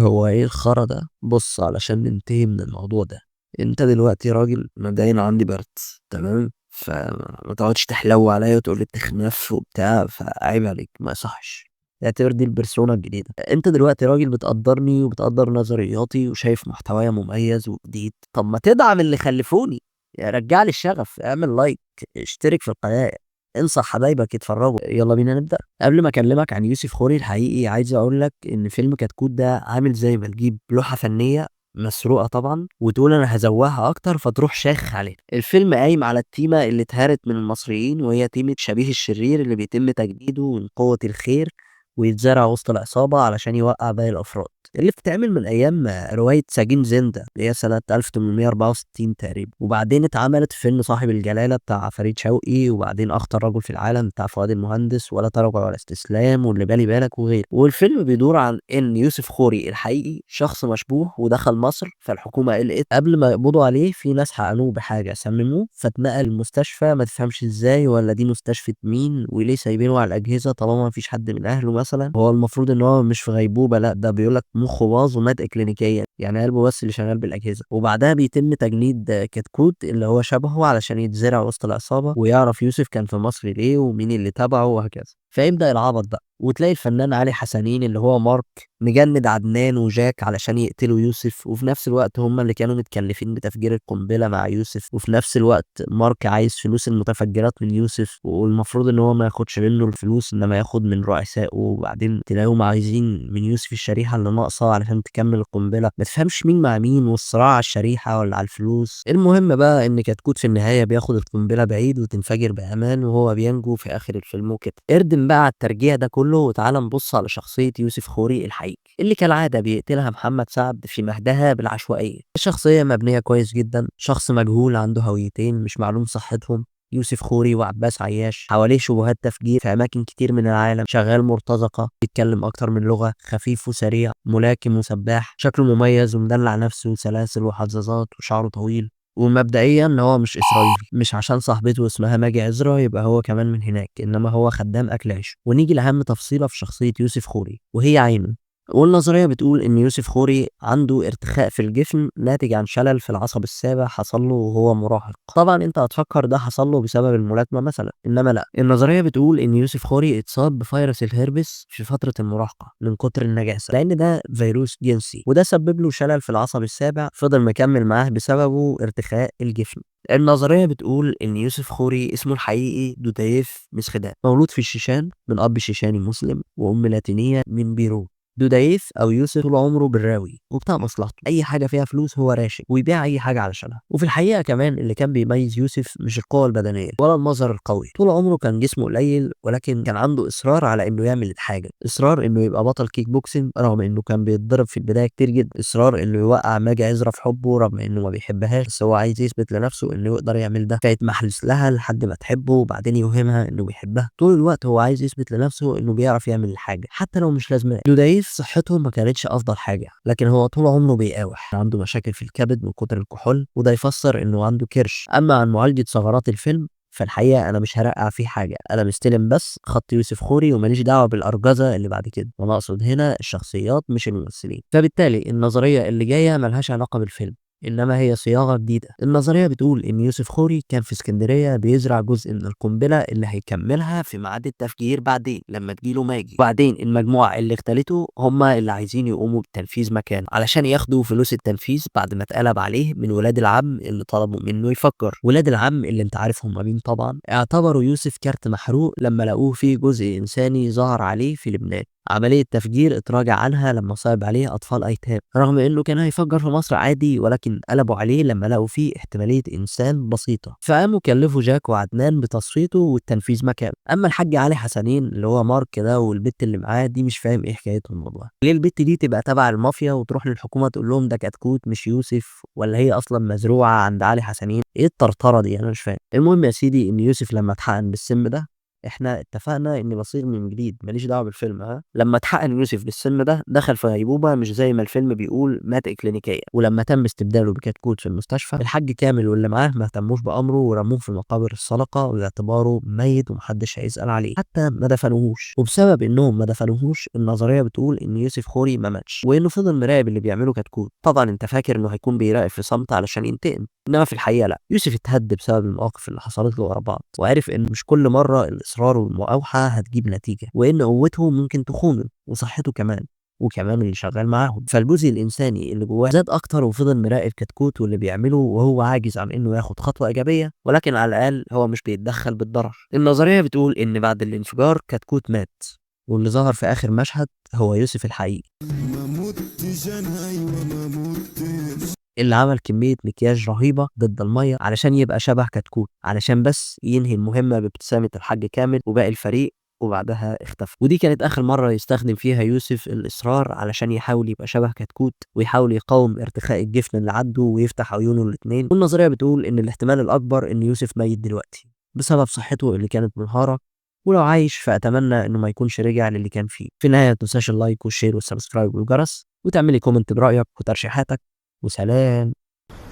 هو ايه الخرا ده؟ بص، علشان ننتهي من الموضوع ده، انت دلوقتي راجل مبدئيا عندي برد، تمام؟ فما تقعدش تحلو عليا وتقول لي بتخنف وبتاع، فعيب عليك، ما يصحش. اعتبر دي ال persona الجديدة. انت دلوقتي راجل بتقدرني وبتقدر نظرياتي وشايف محتوايا مميز وجديد، طب ما تدعم اللي خلفوني، يعني رجع لي الشغف، اعمل like، اشترك في القناة، انصح حبايبك يتفرجوا. يلا بينا نبدأ. قبل ما اكلمك عن يوسف خوري الحقيقي، عايز اقول لك ان فيلم كتكوت ده عامل زي ما تجيب لوحة فنية مسروقة طبعا وتقول انا هزوقها اكتر فتروح شاخ عليها. الفيلم قايم على التيمة اللي اتهرت من المصريين، وهي تيمة شبيه الشرير اللي بيتم تجديده من قوة الخير ويتزرع وسط العصابة علشان يوقع باقي الأفراد، اللي بتتعمل من أيام رواية سجين زندا اللي هي سنة 1864 تقريبا، وبعدين اتعملت في فيلم صاحب الجلالة بتاع فريد شوقي، وبعدين أخطر رجل في العالم بتاع فؤاد المهندس، ولا تراجع ولا استسلام، واللي بالي بالك وغيره. والفيلم بيدور عن إن يوسف خوري الحقيقي شخص مشبوه ودخل مصر، فالحكومة قلقت قبل ما يقبضوا عليه، في ناس حقنوه بحاجة سمموه، فاتنقل المستشفى، ما تفهمش ازاي ولا دي مستشفى مين وليه سايبينه على الأجهزة طالما ما فيش حد من أهله مثلا. هو المفروض إن هو مش في غيبوبة، لا ده بيقول لك مخه باظ ومات اكلينيكيا، يعني قلبه بس اللي شغال بالاجهزة. وبعدها بيتم تجنيد كتكوت اللي هو شبهه علشان يتزرع وسط العصابة ويعرف يوسف كان في مصر ليه ومين اللي تبعه وهكذا. فيبدا العبط بقى، وتلاقي الفنان علي حسنين اللي هو مارك مجند عدنان وجاك علشان يقتلوا يوسف، وفي نفس الوقت هم اللي كانوا متكلفين بتفجير القنبلة مع يوسف، وفي نفس الوقت مارك عايز فلوس المتفجرات من يوسف، والمفروض ان هو ما ياخدش منه الفلوس انما ياخد من رؤسائه. وبعدين تلاقيهم عايزين من يوسف الشريحة اللي ناقصه علشان تكمل القنبلة، ما تفهمش مين مع مين، والصراع على الشريحة ولا على الفلوس. المهم بقى ان كتكوت في النهاية بياخد القنبلة بعيد وتنفجر بامان، وهو بينجو في اخر الفيلم وكده. اردم بقى على الترجيع ده كله وتعالى نبص على شخصية يوسف خوري الحقيقي اللي كالعادة بيقتلها محمد سعد في مهدها بالعشوائية. الشخصية مبنية كويس جدا، شخص مجهول عنده هويتين مش معلوم صحتهم، يوسف خوري وعباس عياش، حواليه شبهات تفجير في أماكن كتير من العالم، شغال مرتزقة، بيتكلم أكتر من لغة، خفيف وسريع، ملاكم وسباح، شكله مميز ومدلع نفسه، سلاسل وحظاظات وشعره طويل. ومبدئيا ان هو مش اسرائيلي، مش عشان صاحبته اسمها ماجي عزرا يبقى هو كمان من هناك، انما هو خدام اكل عيش. ونيجي لاهم تفصيله في شخصية يوسف خوري وهي عينه. والنظريه بتقول ان يوسف خوري عنده ارتخاء في الجفن ناتج عن شلل في العصب السابع حصل له وهو مراهق. طبعا انت هتفكر ده حصل له بسبب الملاكمة مثلا، انما لا، النظرية بتقول ان يوسف خوري اتصاب بفيروس الهربس في فترة المراهقة من كتر النجاسة، لان ده فيروس جنسي، وده سبب له شلل في العصب السابع فضل مكمل معاه بسببه ارتخاء الجفن. النظرية بتقول إن يوسف خوري اسمه الحقيقي دودايف مسخدان، مولود في الشيشان من أب شيشاني مسلم وأم لاتينية من بيرو. دودايف أو يوسف طول عمره براوي وبتاع مصلحته، أي حاجة فيها فلوس هو راشق ويبيع أي حاجة علشانها. وفي الحقيقة كمان اللي كان بيميز يوسف مش القوة البدنية ولا المظهر القوي، طول عمره كان جسمه قليل، ولكن كان عنده إصرار على إنه يعمل حاجة، إصرار إنه يبقى بطل كيك بوكسنج رغم إنه كان بيتضرب في البداية كتير جدا، إصرار إنه يوقع ماجي عزرا في حبه رغم إنه ما بيحبهاش، بس هو عايز يثبت لنفسه إنه يقدر يعمل ده، فيتمحلس لها لحد ما تحبه وبعدين يوهمها إنه بيحبها. طول الوقت هو عايز يثبت لنفسه إنه بيعرف يعمل الحاجة حتى لو مش لازمة. دودايف صحته ما كانتش افضل حاجة، لكن هو طول عمره بيقاوح، عنده مشاكل في الكبد من كتر الكحول، وده يفسر انه عنده كرش. اما عن معالجة ثغرات الفيلم فالحقيقة انا مش هرقع فيه حاجة، انا مستلم بس خط يوسف خوري وماليش دعوه بالارجزه اللي بعد كده، وانا اقصد هنا الشخصيات مش الممثلين. فبالتالي النظرية اللي جاية ملهاش علاقة بالفيلم، إنما هي صياغة جديدة. النظرية بتقول إن يوسف خوري كان في اسكندرية بيزرع جزء من القنبلة اللي هيكملها في ميعاد التفجير بعدين لما تجيله ماجي، وبعدين المجموعة اللي اغتالته هما اللي عايزين يقوموا بالتنفيذ مكانه علشان ياخدوا فلوس التنفيذ بعد ما اتقلب عليه من ولاد العم اللي طلبوا منه يفكر. ولاد العم اللي انت عارف هما مين طبعا، اعتبروا يوسف كارت محروق لما لقوه فيه جزء إنساني ظهر عليه في لبنان، عملية تفجير اتراجع عنها لما صعب عليه أطفال أيتام، رغم إنه كان هيفجر في مصر عادي، ولكن قلبوا عليه لما لقوا فيه احتمالية إنسان بسيطة، فقاموا كلفوا جاك وعدنان بتصفيته والتنفيذ مكانه. أما الحاج علي حسنين اللي هو مارك ده والبت اللي معاه دي مش فاهم إيه حكايتهم والله، ليه البت دي تبقى تبع المافيا وتروح للحكومة تقول لهم ده كتكوت مش يوسف، ولا هي أصلا مزروعة عند علي حسنين؟ إيه الطرطرة دي؟ أنا مش فاهم. المهم يا سيدي إن يوسف لما اتحقن بالسم ده احنا اتفقنا اني بصيغ من جديد، ماليش دعوه بالفيلم. ها، لما اتحقن يوسف بالسم ده دخل في غيبوبة، مش زي ما الفيلم بيقول مات اكلينيكيا. ولما تم استبداله بكتكوت في المستشفى، الحاج كامل واللي معاه ما اهتموش بامره ورموه في مقابر الصدقة باعتباره ميت ومحدش هيسال عليه، حتى ما دفنوهوش. وبسبب انهم ما دفنوهوش، النظرية بتقول ان يوسف خوري ما ماتش، وانه فضل مراقب اللي بيعمله كتكوت. طبعا انت فاكر انه هيكون بيراقب في صمت علشان ينتقم، انما في الحقيقة لا، يوسف اتهد بسبب المواقف اللي حصلت له ورا بعض، وعرف ان مش كل مرة الاصرار والمقاوحه هتجيب نتيجة، وان قوته ممكن تخونه وصحته كمان، وكمان اللي شغال معاهم. فالجزء الانساني اللي جواه زاد اكتر، وفضل مراقب كتكوت واللي بيعمله، وهو عاجز عن انه ياخد خطوة ايجابية، ولكن على الاقل هو مش بيتدخل بالضرر. النظرية بتقول ان بعد الانفجار كتكوت مات، واللي ظهر في اخر مشهد هو يوسف الحقيقي، ما متش انا، ايوه ما متش، اللي عمل كمية مكياج رهيبة ضد المية علشان يبقى شبه كتكوت، علشان بس ينهي المهمة بابتسامة الحاج كامل وباقي الفريق، وبعدها اختفى. ودي كانت آخر مرة يستخدم فيها يوسف الإصرار علشان يحاول يبقى شبه كتكوت، ويحاول يقاوم ارتخاء الجفن اللي عنده ويفتح عيونه الاتنين. والنظرية بتقول إن الاحتمال الأكبر إن يوسف ميت دلوقتي بسبب صحته اللي كانت منهارة، ولو عايش فأتمنى إنه ما يكونش رجع للي كان فيه. في النهاية ما تنساش ال like وال share وال subscribe والجرس، وتعملي comment برأيك وترشيحاتك، وسلام.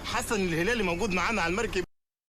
حسن الهلالي موجود معانا على المركب.